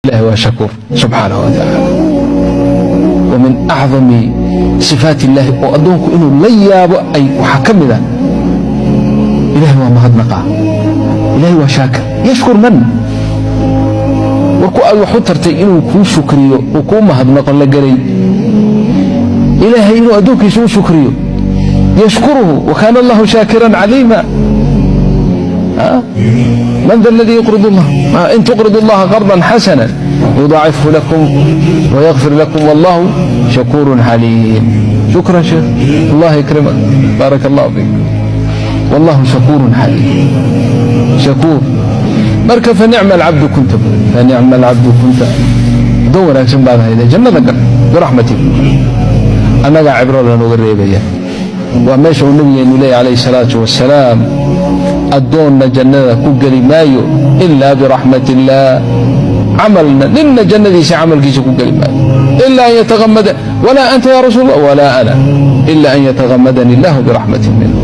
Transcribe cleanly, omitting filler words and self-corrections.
Ilahi waa shakuur subxaanahu wa tacaala. Wa min acdami sifaat illaahi oo addoonku inuu la yaabo ay waxaa ka mid ah, ilahi waa mahadnaqaa, ilahi waa shaakir. Yashkur man? War ku aad wax u tartay inuu kuu shukriyo uu kuu mahadnaqo la gelay, ilaahay inuu addoonkiisa u shukriyo, yashkuruhu. Wa kaana allahu shaakiran caliima. Man da aladii yuqrid allah? In tuqridu allaha qardan xasana yudaacifhu lakum wayakfir lakum wallahu shakuurun xaliim. Shukran sheekh, allah yakrimak, baaraka allahu fiik. Wallahu shakuurun xaliim, shakuur. Marka fanicma alcabdu kunta, fanicma alcabdu kunta, addoon wanaagsan baad hayda, jannada gal biraxmatik. Annagaa cibro lanooga reebaya. Waa meesha uu nabigeenu leeyahy calayhi salaatu wasalaam: addoonna jannada ku geli maayo ilaa biraxmat illaah, camalna ninna jannadiisa camalkiisa ku geli maayo ila an yataghamada, walaa anta ya rasuul allah walaa ana, ila an yataghamadani illahu biraxmatin minhu.